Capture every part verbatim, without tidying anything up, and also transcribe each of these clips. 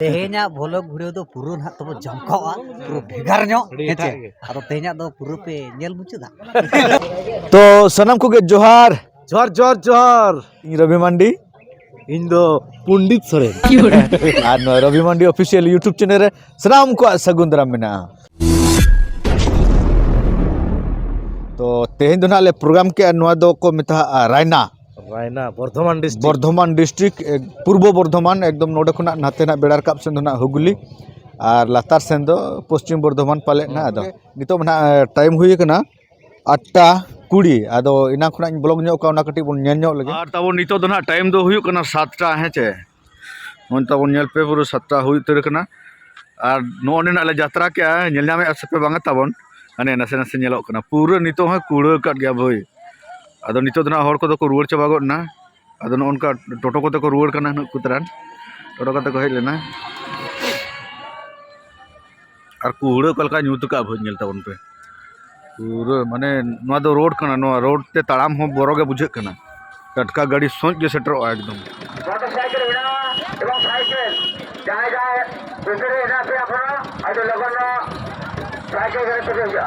ᱛᱮᱦᱮᱧᱟᱜ ᱵᱷᱚᱞᱚᱜ ᱵᱷᱤᱰᱤᱭᱳ ᱫᱚ ᱯᱩᱨᱟᱹ ᱱᱟᱦᱟᱜ ᱛᱟᱵᱚ ᱡᱚᱢᱠᱟᱣᱟ, ᱯᱩᱨᱟᱹ ᱵᱷᱮᱜᱟᱨ ᱧᱚᱜ, ᱟᱹᱰᱤ ᱦᱮᱸ ᱪᱮ? ᱮᱴᱟᱜ ᱜᱮ᱾ ᱟᱫᱚ ᱛᱮᱦᱮᱧᱟᱜ ᱫᱚ ᱯᱩᱨᱟᱹ ᱯᱮ ᱧᱮᱞ ᱢᱩᱪᱟᱹᱫᱟ᱾ ᱛᱚ ᱥᱟᱱᱟᱢ ᱠᱚᱜᱮ ᱡᱚᱦᱟᱨ᱾ ᱡᱚᱦᱟᱨ, ᱡᱚᱦᱟᱨ, ᱡᱚᱦᱟᱨ᱾ ᱤᱧ ᱨᱚᱵᱤ ᱢᱟᱱᱰᱤ᱾ ᱤᱧ ᱫᱚ ᱯᱚᱱᱰᱤᱛ ᱥᱚᱨᱮᱱ᱾ ᱟᱨ ᱱᱚᱣᱟ ᱨᱚᱵᱤ ᱢᱟᱱᱰᱤ ᱚᱯᱷᱤᱥᱤᱭᱟᱞ YouTube ᱪᱮᱱᱮᱞ ᱨᱮ ᱥᱟᱱᱟᱢ ᱠᱚᱣᱟᱜ ᱥᱟᱹᱜᱩᱱ ᱫᱟᱨᱟᱢ ᱢᱮᱱᱟᱜᱼᱟ᱾ ᱛᱚ ᱛᱮᱦᱮᱧ ᱫᱚ ᱱᱟᱦᱟᱜ ᱞᱮ ᱯᱨᱳᱜᱨᱟᱢ ᱠᱮᱜᱼᱟ, ᱱᱚᱣᱟ ᱫᱚᱠᱚ ᱢᱮᱛᱟᱜᱼᱟ ᱨᱟᱭᱱᱟ᱾ ᱨᱟᱭᱱᱟ, ᱵᱚᱨᱫᱷᱚᱢᱟᱱ ᱰᱤᱥᱴᱨᱤᱠᱴ᱾ ᱵᱚᱨᱫᱷᱚᱢᱟᱱ ᱰᱤᱥᱴᱨᱤᱠᱴ, ᱮ, ᱯᱩᱨᱵᱚ ᱵᱚᱨᱫᱷᱚᱢᱟᱱ, ᱮᱠᱫᱚᱢ ᱱᱚᱰᱮ ᱠᱷᱚᱱᱟᱜ ᱱᱟᱛᱮ ᱱᱟᱜ ᱵᱮᱲᱟ ᱨᱟᱠᱟᱵ ᱥᱮᱱ ᱫᱚ ᱱᱟᱜ ᱦᱩᱜᱽᱞᱤ, ᱟᱨ ᱞᱟᱛᱟᱨ ᱥᱮᱱ ᱫᱚ ᱯᱚᱥᱪᱤᱢ ᱵᱚᱨᱫᱷᱚᱢᱟᱱ ᱯᱟᱞᱮᱫ ᱱᱟᱜ᱾ ᱟᱫᱚ ᱱᱤᱛᱚᱜ ᱢᱟ ᱱᱟᱜ, ᱮ, ᱴᱟᱭᱤᱢ ᱦᱩᱭ ᱟᱠᱟᱱᱟ ᱟᱴᱴᱟ ᱠᱩᱲᱤ᱾ ᱟᱫᱚ ᱮᱱᱟᱝ ᱠᱷᱚᱱᱟᱜ ᱤᱧ ᱵᱞᱚᱜ ᱧᱚᱜ ᱠᱟᱜᱼᱟ, ᱚᱱᱟ ᱠᱟᱹᱴᱤᱡ ᱵᱚᱱ ᱧᱮᱞ ᱧᱚᱜ ᱞᱮᱜᱮ᱾ ᱟᱨ ᱛᱟᱵᱚᱱ ᱱᱤᱛᱚᱜ ᱫᱚ ᱱᱟᱜ ᱴᱟᱭᱤᱢ ᱫᱚ ᱦᱩᱭᱩᱜ ᱠᱟᱱᱟ ᱥᱟᱛᱴᱟ, ᱦᱮᱸ ᱪᱮ? ᱱᱚᱜᱼᱚᱭ ᱛᱟᱵᱚᱱ ᱧᱮᱞ ᱯᱮ, ᱯᱩᱨᱟᱹ ᱥᱟᱛᱴᱟ ᱦᱩᱭ ᱩᱛᱟᱹᱨ ᱟᱠᱟᱱᱟ᱾ ᱟᱨ ᱱᱚᱜᱼᱚ ᱱᱚᱰᱮ ᱱᱟᱜ ᱞᱮ ᱡᱟᱛᱨᱟ ᱠᱮᱜᱼᱟ, ᱧᱮᱞ ᱧᱟᱢᱮᱫᱼᱟ ᱥᱮ ᱯᱮ ᱵᱟᱝᱟ ᱛᱟᱵᱚᱱ? ᱦᱟᱱᱮ ᱱᱟᱥᱮ ᱱᱟᱥᱮ ᱧᱮᱞᱚᱜ ᱠᱟᱱᱟ, ᱯᱩᱨᱟᱹ ᱱᱤᱛᱚᱜ ᱦᱚᱸ ᱠᱩᱲᱟᱹ ᱟᱠᱟᱫ ᱜᱮᱭᱟ ᱵᱷᱟᱹᱭ᱾ ᱟᱫᱚ ᱱᱤᱛᱚᱜ ᱫᱚ ᱱᱟᱜ ᱦᱚᱲ ᱠᱚᱫᱚ ᱠᱚ ᱨᱩᱣᱟᱹᱲ ᱪᱟᱵᱟ ᱜᱚᱫ ᱮᱱᱟ᱾ ᱟᱫᱚ ᱱᱚᱜᱼᱚ ᱱᱚᱝᱠᱟ ᱴᱳᱴᱳ ᱠᱚᱛᱮ ᱠᱚ ᱨᱩᱣᱟᱹᱲ ᱠᱟᱱᱟ, ᱩᱱᱟᱹᱜ ᱠᱚ ᱛᱟᱨᱟᱱ ᱴᱳᱴᱳ ᱠᱚᱛᱮ ᱠᱚ ᱦᱮᱡ ᱞᱮᱱᱟ᱾ ᱟᱨ ᱠᱩᱦᱲᱟᱹ ᱚᱠᱟ ᱞᱮᱠᱟ ᱧᱩᱛ ᱟᱠᱟᱫ ᱵᱷᱟᱹᱭ, ᱧᱮᱞ ᱛᱟᱵᱚᱱ ᱯᱮ᱾ ᱯᱩᱨᱟᱹ ᱢᱟᱱᱮ ᱱᱚᱣᱟ ᱫᱚ ᱨᱳᱰ ᱠᱟᱱᱟ, ᱱᱚᱣᱟ ᱨᱳᱰ ᱛᱮ ᱛᱟᱲᱟᱢ ᱦᱚᱸ ᱵᱚᱨᱚ ᱜᱮ ᱵᱩᱡᱷᱟᱹᱜ ᱠᱟᱱᱟ᱾ ᱴᱟᱴᱠᱟ ᱜᱟᱹᱰᱤ ᱥᱚᱡ ᱜᱮ ᱥᱮᱴᱮᱨᱚᱜᱼᱟ ᱮᱠᱫᱚᱢ᱾ ᱢᱚᱴᱚᱨ ᱥᱟᱭᱠᱮᱞ ᱢᱮᱱᱟᱜᱼᱟ ᱮᱵᱚᱝ ᱥᱟᱭᱠᱮᱞ, ᱡᱟᱦᱟᱸᱭ ᱡᱟᱦᱟᱸᱭ ᱵᱷᱤᱛᱨᱤ ᱨᱮ ᱦᱮᱱᱟᱜ ᱯᱮᱭᱟ ᱮᱠᱷᱚᱱᱚ, ᱟᱹᱰᱤ ᱞᱚᱜᱚᱱ ᱱᱚᱣᱟ ᱥᱟᱭᱠᱮᱞ ᱜᱟᱹᱰᱤ ᱛᱮᱯᱮ ᱦᱤᱡᱩᱜᱼᱟ᱾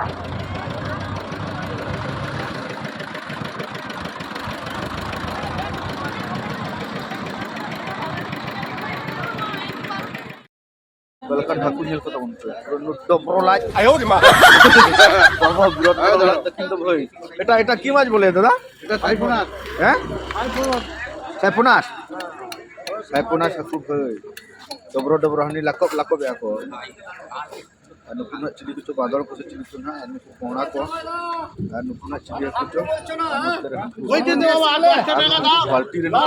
ᱚᱠᱟ ᱞᱮᱠᱟᱱ ᱦᱟᱹᱠᱩ ᱧᱮᱞ ᱠᱚ ᱛᱟᱵᱚᱱ ᱯᱮ᱾ ᱯᱩᱨᱟᱹ ᱰᱚᱵᱨᱚ ᱞᱟᱡ᱾ ᱟᱭᱳ ᱨᱮ ᱢᱟ᱾ ᱵᱟᱵᱟ, ᱵᱩᱨᱟᱹ ᱰᱚᱵᱨᱚ ᱞᱟᱡ ᱛᱟᱹᱠᱤᱱ ᱫᱚ ᱵᱷᱟᱹᱭ᱾ ᱮᱴᱟ, ᱮᱴᱟ ᱠᱤ ᱢᱟᱪ ᱵᱚᱞᱮ ᱫᱟᱫᱟ? ᱮᱴᱟ ᱥᱟᱭᱯᱚᱱᱟᱥ᱾ ᱦᱮᱸ? ᱥᱟᱭᱯᱚᱱᱟᱥ᱾ ᱥᱟᱭᱯᱚᱱᱟᱥ ᱦᱟᱹᱠᱩ ᱵᱷᱟᱹᱭ᱾ ᱰᱚᱵᱨᱚ ᱰᱚᱵᱨᱚ ᱦᱟᱹᱱᱤ ᱞᱟᱠᱚᱵ ᱞᱟᱠᱚᱵ ᱮᱜᱼᱟ ᱠᱚ᱾ ᱟᱨ ᱱᱩᱠᱩ ᱱᱟᱜ ᱪᱤᱞᱤ ᱠᱚᱪᱚ ᱵᱟᱫᱚᱲ ᱠᱚ ᱥᱮ ᱪᱤᱞᱤ ᱠᱚ ᱱᱟᱜ, ᱟᱨ ᱱᱩᱠᱩ ᱠᱚᱸᱲᱟ ᱠᱚ, ᱟᱨ ᱱᱩᱠᱩ ᱱᱟᱜ ᱪᱤᱞᱤ ᱦᱟᱹᱠᱩ ᱪᱚ, ᱟᱨ ᱱᱚᱛᱮ ᱨᱮ ᱦᱟᱹᱠᱩ᱾ ᱟᱨ ᱱᱩᱠᱩ ᱵᱟᱹᱞᱴᱤ ᱨᱮ ᱱᱟᱜ᱾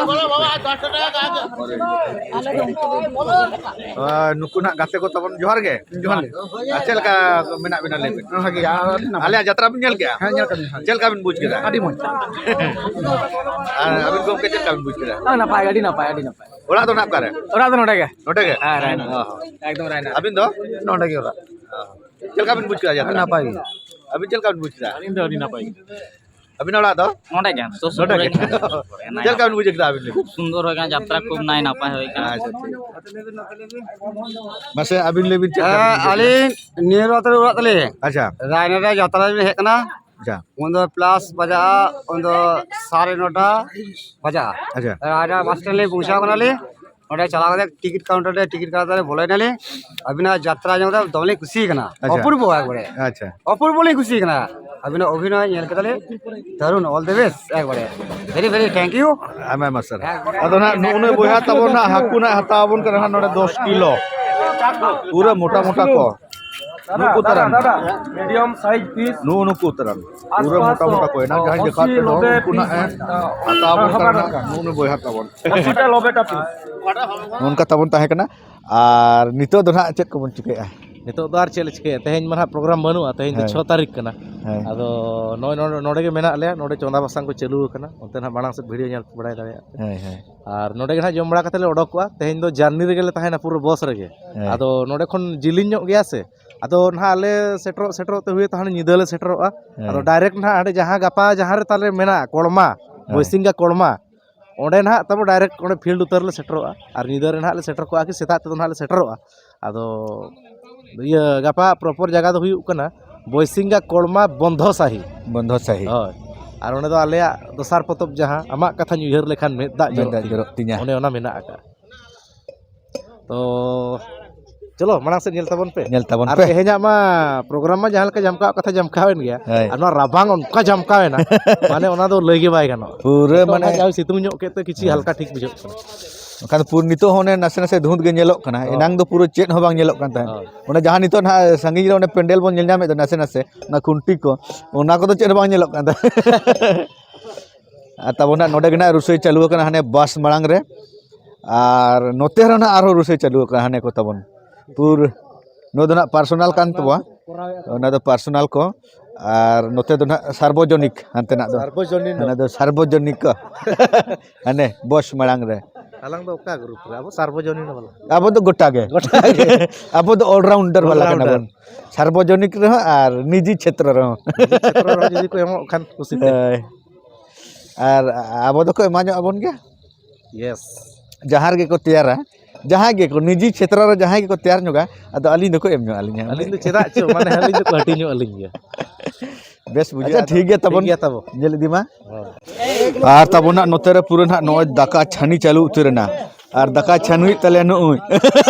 ᱟᱨ ᱱᱩᱠᱩ ᱱᱟᱜ ᱜᱟᱛᱮ ᱠᱚ ᱛᱟᱵᱚᱱ, ᱡᱚᱦᱟᱨ ᱜᱮ᱾ ᱡᱚᱦᱟᱨ ᱜᱮ᱾ ᱟᱨ ᱪᱮᱫ ᱞᱮᱠᱟ ᱢᱮᱱᱟᱜ ᱵᱤᱱᱟ ᱞᱟᱹᱭ ᱵᱤᱱ? ᱵᱷᱟᱜᱮ, ᱟᱨ ᱟᱹᱰᱤ ᱱᱟᱯᱟᱭ᱾ ᱟᱞᱮᱭᱟᱜ ᱡᱟᱛᱨᱟ ᱵᱤᱱ ᱧᱮᱞ ᱠᱮᱜᱼᱟ? ᱦᱮᱸ, ᱧᱮᱞ ᱠᱟᱫᱟᱞᱤᱧ᱾ ᱪᱮᱫ ᱞᱮᱠᱟ ᱵᱤᱱ ᱵᱩᱡᱽ ᱠᱮᱫᱟ? ᱟᱹᱰᱤ ᱢᱚᱡᱽ᱾ ᱟᱨ ᱟᱹᱵᱤᱱ ᱜᱚᱢᱠᱮ ᱪᱮᱫ ᱞᱮᱠᱟ ᱵᱤᱱ ᱵᱩᱡᱽ ᱠᱮᱫᱟ? ᱦᱮᱸ, ᱱᱟᱯᱟᱭ, ᱟᱹᱰᱤ ᱱᱟᱯᱟᱭ, ᱟᱹᱰᱤ ᱱᱟᱯᱟᱭ᱾ ᱚᱲᱟᱜ ᱫᱚ ᱱᱟᱜ ᱚᱠᱟᱨᱮ? ᱚᱲᱟᱜ ᱫᱚ ᱱᱚᱰᱮ ᱜᱮ᱾ ᱱᱚᱰᱮ ᱜᱮ? ᱦᱮᱸ, ᱨᱟᱭᱱᱟ᱾ ᱚ᱾ ᱮᱠᱫᱚᱢ ᱨᱟᱭᱱᱟ᱾ ᱟᱹᱵᱤᱱ ᱫᱚ? ᱱᱚᱰᱮ ᱜᱮ ᱚᱲᱟᱜ᱾ ᱚ᱾ ᱪᱮᱫ ᱞᱮᱠᱟ ᱵᱤᱱ ᱵᱩᱡᱽ ᱠᱮᱫᱟ ᱡᱟᱛᱨᱟ? ᱱᱟᱯᱟᱭ ᱜᱮ᱾ ᱟᱹᱵᱤᱱ ᱪᱮᱫ ᱞᱮᱠᱟ ᱵᱤᱱ ᱵᱩᱡᱽ ᱠᱮᱫᱟ? ᱟᱹᱞᱤᱧ ᱫᱚ ᱟᱹᱰᱤ ᱱᱟᱯᱟᱭ ᱜᱮ᱾ ᱟᱹᱵᱤᱱᱟᱜ ᱚᱲᱟᱜ ᱫᱚ? ᱱᱚᱰᱮ ᱜᱮ, ᱥᱩᱨ ᱥᱩᱯᱩᱨ ᱱᱚᱰᱮ ᱨᱮ ᱜᱮ? ᱜᱮ᱾ ᱪᱮᱫ ᱞᱮᱠᱟ ᱵᱤᱱ ᱵᱩᱡᱷᱟᱹᱣ ᱠᱮᱫᱟ ᱟᱹᱵᱤᱱ ᱞᱟᱹᱜᱤᱫ? ᱠᱷᱩᱵ ᱥᱩᱱᱫᱚᱨ ᱦᱩᱭ ᱠᱟᱱᱟ, ᱡᱟᱛᱨᱟ ᱠᱷᱩᱵ ᱱᱟᱭ ᱱᱟᱯᱟᱭ ᱦᱩᱭ ᱠᱟᱱᱟ᱾ ᱟᱪᱪᱷᱟ, ᱴᱷᱤᱠ᱾ ᱢᱟᱥᱮ ᱟᱹᱵᱤᱱ ᱞᱟᱹᱭ ᱵᱤᱱ, ᱪᱮᱫ ᱞᱮᱠᱟ ᱵᱤᱱ ᱦᱮᱸ, ᱵᱩᱡᱷᱟᱹᱣ ᱠᱮᱫᱟ? ᱟᱹᱞᱤᱧ ᱱᱤᱭᱟᱹ ᱨᱚᱛᱷ ᱨᱮ ᱚᱲᱟᱜ ᱛᱟᱹᱞᱤᱧ᱾ ᱟᱪᱪᱷᱟ᱾ ᱨᱟᱭᱱᱟᱰᱟ ᱡᱟᱛᱨᱟ ᱨᱮ ᱦᱮᱡ ᱠᱟᱱᱟ᱾ ᱟᱪᱪᱷᱟ᱾ ᱩᱱ ᱫᱚ ᱯᱞᱟᱥ ᱵᱟᱡᱟᱜᱼᱟ, ᱩᱱ ᱫᱚ ᱥᱟᱲᱮ ᱱᱚᱴᱟ ᱵᱟᱡᱟᱜᱼᱟ᱾ ᱟᱪᱪᱷᱟ᱾ ᱨᱟᱭᱱᱟᱰᱟ ᱵᱟᱥ ᱥᱴᱮᱱᱰ ᱞᱤᱧ ᱯᱳᱣᱪᱷᱟᱣ ᱠᱟᱱᱟᱞᱤᱧ᱾ ᱚᱸᱰᱮ ᱪᱟᱞᱟᱣ ᱠᱟᱛᱮ ᱴᱤᱠᱤᱴ ᱠᱟᱣᱩᱱᱴᱟᱨ ᱨᱮ ᱴᱤᱠᱤᱴ ᱠᱟᱴᱟᱣ ᱠᱟᱛᱮ ᱵᱚᱞᱚᱭᱮᱱᱟᱞᱤᱧ᱾ ᱟᱹᱵᱤᱱᱟᱜ ᱡᱟᱛᱨᱟ ᱟᱸᱡᱚᱢ ᱠᱟᱛᱮ ᱫᱚᱢᱮ ᱞᱤᱧ ᱠᱩᱥᱤ ᱠᱟᱱᱟ᱾ ᱟᱪᱪᱷᱟ᱾ ᱚᱯᱩᱨᱵᱚ ᱮᱠᱵᱟᱨᱮ᱾ ᱟᱪᱪᱷᱟ᱾ ᱚᱯᱩᱨᱵᱚ ᱞᱤᱧ ᱠᱩᱥᱤ ᱠᱟᱱᱟ᱾ ᱟᱹᱵᱤᱱᱟᱜ ᱚᱵᱷᱤᱱᱚᱭ ᱧᱮᱞ ᱠᱮᱫᱟᱞᱤᱧ, ᱫᱟᱨᱩᱱ, all the best ᱮᱠᱵᱟᱨᱮ᱾ Very, very thank you. ᱟᱭᱢᱟ ᱟᱭᱢᱟ ᱥᱟᱨᱦᱟᱣ᱾ ᱟᱫᱚ ᱱᱟᱜ ᱱᱩᱜᱼᱩ ᱱᱩᱭ ᱵᱚᱭᱦᱟ ᱛᱟᱵᱚᱱ ᱱᱟᱜ ᱦᱟᱹᱠᱩ ᱱᱟᱜ ᱦᱟᱛᱟᱣ ᱟᱵᱚᱱ ᱠᱟᱱᱟ ᱱᱟᱜ ᱱᱚᱰᱮ ᱫᱚᱥ ᱠᱤᱞᱳ᱾ ᱯᱩᱨᱟᱹ ᱢᱚᱴᱟ ᱢᱚᱴᱟ ᱠᱚ᱾ ᱱᱩᱠᱩ ᱛᱟᱨᱟᱱ᱾ ᱫᱟᱫᱟ, medium size piece᱾ ᱱᱩᱜᱼᱩ ᱱᱩᱠᱩ ᱛᱟᱨᱟᱱ᱾ ᱯᱩᱨᱟᱹ ᱟᱥᱯᱟᱥ ᱢᱚᱴᱟ ᱢᱚᱴᱟ ᱠᱚ᱾ ᱮᱱᱟᱝ ᱡᱟᱦᱟᱸᱧ ᱟᱥᱤ ᱫᱮᱠᱷᱟᱣᱟᱫ ᱯᱮ ᱫᱚ, ᱱᱚᱵᱵᱳᱭ ᱩᱱᱠᱩ ᱱᱟᱜ ᱮ piece, ᱦᱟᱛᱟᱣ ᱟᱵᱚᱱ ᱠᱟᱱᱟ ᱱᱟᱜ ᱱᱩᱜᱼᱩ ᱱᱩᱭ ᱵᱚᱭᱦᱟ ᱛᱟᱵᱚᱱ᱾ ᱟᱥᱤᱴᱟ ᱱᱚᱵᱵᱳᱭᱴᱟ piece᱾ ᱱᱚᱝᱠᱟ ᱛᱟᱵᱚᱱ ᱛᱟᱦᱮᱸ ᱠᱟᱱᱟ᱾ ᱟᱨ ᱱᱤᱛᱚᱜ ᱫᱚ ᱱᱟᱜ ᱪᱮᱫ ᱠᱚᱵᱚᱱ ᱪᱤᱠᱟᱹᱭᱟ? ᱱᱤᱛᱚᱜ ᱫᱚ ᱟᱨ ᱪᱮᱫ ᱞᱮ ᱪᱤᱠᱟᱹᱭᱟ? ᱛᱮᱦᱮᱧ ᱢᱟ ᱱᱟᱦᱟᱜ ᱯᱨᱳᱜᱨᱟᱢ ᱵᱟᱹᱱᱩᱜᱼᱟ, ᱛᱮᱦᱮᱧ ᱫᱚ ᱦᱮᱸ᱾ ᱪᱷᱚ ᱛᱟᱹᱨᱤᱠᱷ ᱠᱟᱱᱟ᱾ ᱦᱮᱸ᱾ ᱟᱫᱚ ᱱᱚᱜᱼᱚᱭ ᱱᱚᱰᱮ, ᱱᱚᱰᱮ ᱜᱮ ᱢᱮᱱᱟᱜ ᱞᱮᱭᱟ, ᱱᱚᱰᱮ ᱪᱚᱸᱫᱟ ᱵᱟᱥᱟᱝ ᱠᱚ ᱪᱟᱹᱞᱩ ᱟᱠᱟᱱᱟ, ᱚᱱᱛᱮ ᱱᱟᱦᱟᱜ ᱢᱟᱲᱟᱝ ᱥᱮᱫ ᱵᱷᱤᱰᱤᱭᱳ ᱧᱮᱞ ᱵᱟᱲᱟᱭ ᱫᱟᱲᱮᱭᱟᱜᱼᱟ ᱯᱮ᱾ ᱦᱮᱸ, ᱦᱮᱸ᱾ ᱟᱨ ᱱᱚᱰᱮ ᱜᱮ ᱱᱟᱦᱟᱜ ᱡᱚᱢ ᱵᱟᱲᱟ ᱠᱟᱛᱮ ᱞᱮ ᱚᱰᱚᱠᱚᱜᱼᱟ᱾ ᱛᱮᱦᱮᱧ ᱫᱚ ᱡᱟᱨᱱᱤ ᱨᱮᱜᱮ ᱞᱮ ᱛᱟᱦᱮᱱᱟ, ᱯᱩᱨᱟᱹ ᱵᱚᱥ ᱨᱮᱜᱮ᱾ ᱦᱮᱸ᱾ ᱟᱫᱚ ᱱᱚᱰᱮ ᱠᱷᱚᱱ ᱡᱤᱞᱤᱧ ᱧᱚᱜ ᱜᱮᱭᱟ ᱥᱮ, ᱟᱫᱚ ᱱᱟᱦᱟᱜ ᱟᱞᱮ ᱥᱮᱴᱮᱨᱚᱜ, ᱥᱮᱴᱮᱨᱚᱜ ᱛᱮ ᱦᱩᱭᱩᱜ ᱛᱟᱦᱮᱱ ᱧᱤᱫᱟᱹ ᱞᱮ ᱥᱮᱴᱮᱨᱚᱜᱼᱟ᱾ ᱦᱮᱸ᱾ ᱟᱫᱚ direct ᱱᱟᱦᱟᱜ ᱦᱟᱸᱰᱮ ᱡᱟᱦᱟᱸ ᱜᱟᱯᱟ ᱡᱟᱦᱟᱸ ᱨᱮ ᱛᱟᱞᱮ ᱢᱮᱱᱟᱜᱼᱟ, ᱠᱚᱲᱢᱟ, ᱦᱮᱸ᱾ ᱵᱚᱭᱥᱤᱝᱜᱟ ᱠᱚᱲᱢᱟ, ᱚᱸᱰᱮ ᱱᱟᱦᱟᱜ ᱛᱟᱵᱚ direct ᱚᱸᱰᱮ field ᱩᱛᱟᱹᱨ ᱞᱮ ᱥᱮᱴᱮᱨᱚᱜᱼᱟ᱾ ᱟᱨ ᱧᱤᱫᱟᱹ ᱨᱮ ᱱᱟᱦᱟᱜ ᱞᱮ ᱥᱮᱴᱮᱨ ᱠᱚᱜᱼᱟ, ᱠᱤ ᱥᱮᱛᱟᱜ ᱛᱮᱫᱚ ᱱᱟᱦᱟᱜ ᱞᱮ ᱥᱮᱴᱮᱨᱚᱜᱼᱟ᱾ ᱟᱫᱚ ᱤᱭᱟᱹ, ᱜᱟᱯᱟ proper ᱡᱟᱭᱜᱟ ᱫᱚ ᱦᱩᱭᱩᱜ ᱠᱟᱱᱟ ᱵᱚᱭᱥᱤᱝᱜᱟ ᱠᱚᱲᱢᱟ ᱵᱚᱱᱫᱷᱚ ᱥᱟᱦᱤ᱾ ᱵᱚᱱᱫᱷᱚ ᱥᱟᱦᱤ᱾ ᱦᱳᱭ᱾ ᱟᱨ ᱚᱸᱰᱮ ᱫᱚ ᱟᱞᱮᱭᱟᱜ ᱫᱚᱥᱟᱨ ᱯᱚᱛᱚᱵ, ᱡᱟᱦᱟᱸ ᱟᱢᱟᱜ ᱠᱟᱛᱷᱟᱧ ᱩᱭᱦᱟᱹᱨ ᱞᱮᱠᱷᱟᱱ ᱢᱮᱫ ᱫᱟᱜ ᱢᱮᱫ ᱡᱚᱨᱚᱜ ᱫᱟᱜ ᱛᱤᱧᱟ, ᱡᱚᱨᱚᱜ ᱛᱤᱧᱟ᱾ ᱚᱱᱮ ᱚᱱᱟ ᱢᱮᱱᱟᱜ ᱟᱠᱟᱫᱼᱟ᱾ ᱛᱚ ᱪᱚᱞᱚ, ᱢᱟᱲᱟᱝ ᱥᱮᱫ ᱧᱮᱞ ᱛᱟᱵᱚᱱ ᱯᱮ᱾ ᱧᱮᱞ ᱛᱟᱵᱚᱱ ᱟᱨ ᱯᱮ᱾ ᱛᱮᱦᱮᱧᱟᱜ ᱢᱟ ᱯᱨᱳᱜᱨᱟᱢ ᱢᱟ ᱡᱟᱦᱟᱸ ᱞᱮᱠᱟ ᱡᱟᱢᱠᱟᱣ ᱠᱟᱛᱷᱟ ᱡᱟᱢᱠᱟᱣ ᱮᱱ ᱜᱮᱭᱟ᱾ ᱦᱳᱭ᱾ ᱟᱨ ᱱᱚᱣᱟ ᱨᱟᱵᱟᱝ ᱚᱱᱠᱟ ᱡᱟᱢᱠᱟᱣ ᱮᱱᱟ, ᱢᱟᱱᱮ ᱚᱱᱟ ᱫᱚ ᱞᱟᱹᱭ ᱜᱮ ᱵᱟᱭ ᱜᱟᱱᱚᱜᱼᱟ᱾ ᱯᱩᱨᱟᱹ ᱱᱤᱛᱚᱜ ᱢᱟᱱᱮ ᱱᱟᱦᱟᱜ ᱡᱟᱦᱟᱸ ᱥᱤᱛᱩᱝ ᱧᱚᱜ ᱠᱮᱫ ᱛᱮ ᱠᱤᱪᱷᱤ ᱦᱮᱸ᱾ ᱦᱟᱞᱠᱟ ᱴᱷᱤᱠ ᱵᱩᱡᱷᱟᱹᱜ ᱠᱟᱱᱟ᱾ ᱵᱟᱠᱷᱟᱱ ᱫᱚ ᱯᱩᱨ-, ᱱᱤᱛᱚᱜ ᱦᱚᱸ ᱚᱱᱮ ᱱᱟᱥᱮ ᱱᱟᱥᱮ ᱫᱷᱩᱸᱛ ᱜᱮ ᱧᱮᱞᱚᱜ ᱠᱟᱱᱟ᱾ ᱦᱳᱭ᱾ ᱮᱱᱟᱝ ᱫᱚ ᱯᱩᱨᱟᱹ ᱪᱮᱫ ᱦᱚᱸ ᱵᱟᱝ ᱧᱮᱞᱚᱜ ᱠᱟᱱ ᱛᱟᱦᱮᱸᱫ᱾ ᱦᱳᱭ᱾ ᱚᱱᱮ ᱡᱟᱦᱟᱸ ᱱᱤᱛᱚᱜ ᱱᱟᱦᱟᱜ ᱥᱟᱺᱜᱤᱧ ᱨᱮ ᱚᱱᱮ ᱯᱮᱱᱰᱮᱞ ᱵᱚᱱ ᱧᱮᱞ ᱧᱟᱢᱮᱫ ᱫᱚ ᱱᱟᱥᱮ ᱱᱟᱥᱮ, ᱚᱱᱟ ᱠᱷᱩᱱᱴᱤ ᱠᱚ, ᱚᱱᱟ ᱠᱚᱫᱚ ᱪᱮᱫ ᱦᱚᱸ ᱵᱟᱝ ᱧᱮᱞᱚᱜ ᱠᱟᱱ ᱛᱟᱦᱮᱸᱫ᱾ ᱟᱨ ᱛᱟᱵᱚᱱ ᱱᱟᱜ ᱱᱚᱰᱮ ᱜᱮ ᱱᱟᱜ ᱨᱩᱥᱟᱹᱭ ᱪᱟᱹᱞᱩ ᱟᱠᱟᱱᱟ, ᱦᱟᱱᱮ ᱵᱟᱥ ᱢᱟᱲᱟᱝ ᱨᱮ᱾ ᱟᱨ ᱱᱚᱛᱮ ᱨᱮᱦᱚᱸ ᱱᱟᱜ ᱟᱨᱦᱚᱸ ᱨᱩᱥᱟᱹᱭ ᱪᱟᱹᱞᱩ ᱟᱠᱟᱱᱟ, ᱦᱟᱱᱮ ᱠᱚ ᱛᱟᱵᱚᱱ᱾ ᱯᱩᱨ-, ᱱᱚᱣᱟ ᱫᱚ ᱱᱟᱜ personal ᱠᱟᱱ ᱛᱟᱵᱚᱣᱟ, ᱚᱱᱟ ᱫᱚ personal ᱠᱚ᱾ ᱟᱨ ᱱᱚᱛᱮ ᱫᱚ ᱱᱟᱜ ᱥᱟᱨᱵᱚᱡᱚᱱᱤᱠ, ᱦᱟᱱᱛᱮ ᱱᱟᱜ ᱫᱚ᱾ ᱥᱟᱨᱵᱚᱡᱚᱱᱤᱱ ᱫᱚ᱾ ᱦᱟᱱᱟ ᱫᱚ ᱥᱟᱨᱵᱚᱡᱚᱱᱤᱠ ᱠᱚ᱾ ᱦᱟᱱᱮ ᱵᱚᱥ ᱢᱟᱲᱟᱝ ᱨᱮ᱾ ᱟᱞᱟᱝ ᱫᱚ ᱚᱠᱟ ᱜᱨᱩᱯ ᱨᱮ? ᱟᱵᱚ ᱥᱟᱨᱵᱚᱡᱚᱱᱤᱱ ᱵᱟᱞᱟ᱾ ᱟᱵᱚ ᱫᱚ ᱜᱚᱴᱟ ᱜᱮ᱾ ᱜᱚᱴᱟ ᱜᱮ᱾ ᱟᱵᱚ ᱫᱚ ᱚᱞᱨᱟᱣᱩᱱᱰᱟᱨ ᱵᱟᱞᱟ ᱠᱟᱱᱟ ᱵᱚᱱ᱾ ᱥᱟᱨᱵᱚᱡᱚᱱᱤᱠ ᱨᱮᱦᱚᱸ ᱟᱨ ᱱᱤᱡᱤ ᱪᱷᱮᱛᱨᱚ ᱨᱮᱦᱚᱸ᱾ ᱱᱤᱡᱤ ᱪᱷᱮᱛᱨᱚ ᱨᱮᱦᱚᱸ ᱡᱩᱫᱤ ᱠᱚ ᱮᱢᱚᱜ ᱠᱷᱟᱱ ᱠᱩᱥᱤ ᱛᱮ᱾ ᱦᱳᱭ᱾ ᱟᱨ ᱟᱵᱚ ᱫᱚᱠᱚ ᱮᱢᱟ ᱧᱚᱜ ᱟᱵᱚᱱ ᱜᱮᱭᱟ᱾ ᱡᱟᱦᱟᱸ ᱨᱮᱜᱮ ᱠᱚ ᱛᱮᱭᱟᱨᱟ, ᱡᱟᱦᱟᱸᱭ ᱜᱮᱠᱚ ᱱᱤᱡᱤ ᱪᱷᱮᱛᱨᱚ ᱨᱮ ᱡᱟᱦᱟᱸᱭ ᱜᱮᱠᱚ ᱛᱮᱭᱟᱨ ᱧᱚᱜᱟ, ᱟᱫᱚ ᱟᱹᱞᱤᱧ ᱫᱚᱠᱚ ᱮᱢ ᱧᱚᱜ ᱟᱹᱞᱤᱧᱟ᱾ ᱟᱹᱞᱤᱧ ᱫᱚ ᱪᱮᱫᱟᱜ ᱪᱚ, ᱢᱟᱱᱮ, ᱟᱹᱞᱤᱧ ᱫᱚᱠᱚ ᱦᱟᱹᱴᱤᱧ ᱧᱚᱜ ᱟᱹᱞᱤᱧ ᱜᱮᱭᱟ᱾ ᱵᱮᱥ ᱵᱩᱡᱷᱟᱹᱜᱼᱟ᱾ ᱟᱪᱪᱷᱟ, ᱴᱷᱤᱠ ᱜᱮᱭᱟ ᱛᱟᱵᱚᱱ᱾ ᱴᱷᱤᱠ ᱜᱮᱭᱟ ᱛᱟᱵᱚ᱾ ᱧᱮᱞ ᱤᱫᱤ ᱢᱟ᱾ ᱦᱳᱭ᱾ ᱟᱨ ᱛᱟᱵᱚᱱ ᱦᱟᱸᱜ ᱱᱚᱛᱮ ᱨᱮ ᱯᱩᱨᱟᱹ ᱱᱟᱦᱟᱜ ᱱᱚᱜᱼᱚᱭ ᱫᱟᱠᱟ ᱪᱷᱟᱹᱱᱤ ᱪᱟᱹᱞᱩ ᱩᱛᱟᱹᱨ ᱮᱱᱟ᱾ ᱟᱨ ᱫᱟᱠᱟ ᱪᱷᱟᱹᱱᱩᱭᱮᱫ ᱛᱟᱞᱮᱭᱟ ᱱᱩᱜᱼᱩᱭ᱾